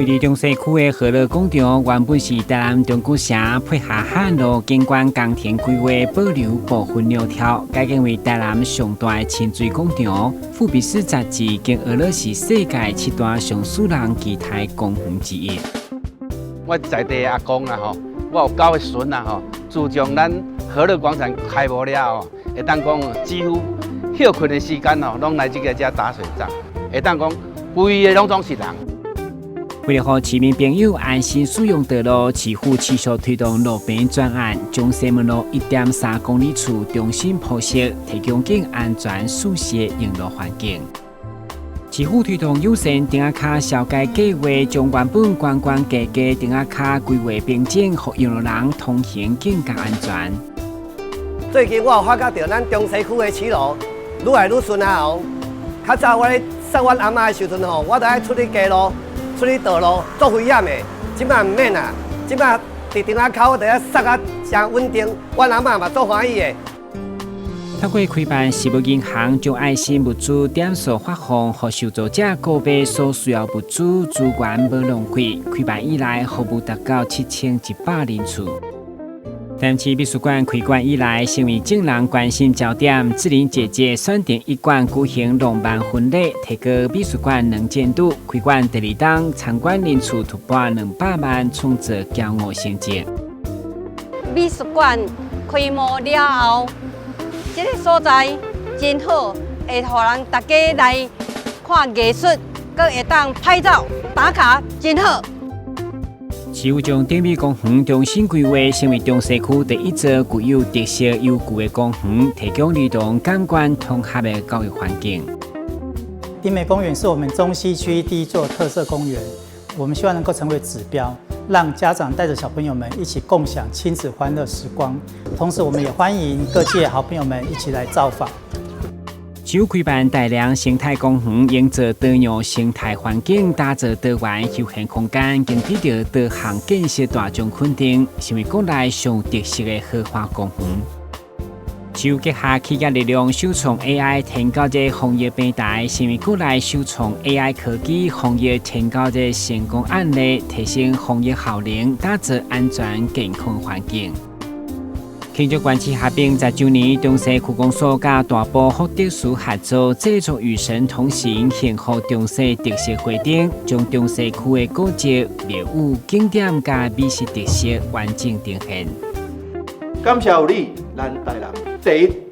位佇中西區的和樂廣場，原本是台南中古城配合旱路景觀工程規劃保留部分苗條，改建為台南上大的親水廣場。富比斯雜誌更訛說是世界七大上使人期待公園之一。我在地阿公啊吼，我有九个孫啊吼。自從咱和樂廣場開幕了後，會當講幾乎歇睏的時間吼，攏來這个遮打水仗，會當講規个攏總是人。為了予市民朋友安心使用道路，市府持續推動路平專案，將西門路1.3公里處重新鋪設，提供更安全舒適的用路環境。市府推動友善埕仔跤消街計劃，將原本懸懸低低埕仔跤規劃平整，予用路人通行更加安全。最近我有發覺著，咱中西區的市路愈來愈順啊！哦，較早我咧送阮阿嬤的時陣吼，我都愛出去街路、出去道路，足危險的。這擺毋免啦，這擺佇埕仔跤我著愛捒甲誠穩定，阮阿嬤嘛足歡喜的。透過開辦食物銀行，將愛心物資點數發放，予受助者購買所需要物資，資源無浪費。開辦以來，服務達到7100人次。台南市美術館開館以來，成為眾人關心焦點。志玲姐姐選定一館舉行浪漫婚禮，提高美術館能見度。開館第二冬，參觀人次突破200萬，創造驕傲成績。美術館開幕了後，這个所在真好，會予人大家來看藝術，閣會當拍照打卡，真好。市府將頂美公園重新規劃，成為中西區第一座具有特色悠久的公園，提供兒童感官統合的教育環境。頂美公園是我們中西區第一座特色公園，我們希望能夠成為指標，讓家長帶着小朋友們一起共享親子歡樂時光。同時，我們也歡迎各界好朋友們一起來造訪。市府開辦大良生態公園，營造多樣生態環境，打造多元休閒空間，更得到多項建設大獎肯定，成為國內上特色的荷花公園。市府結合企業力量，首創 AI 天狗節防疫平台，成為國內首創 AI 科技防疫天狗節成功案例，提升防疫效能，打造安全健康環境。慶祝關市合併10週年，中西區公所佮大埔福德祠合作，製作與神同行幸福中西特色花燈，將中西區的古蹟、廟宇、景點佮美食特色完整呈現。感謝有你，咱台南第一。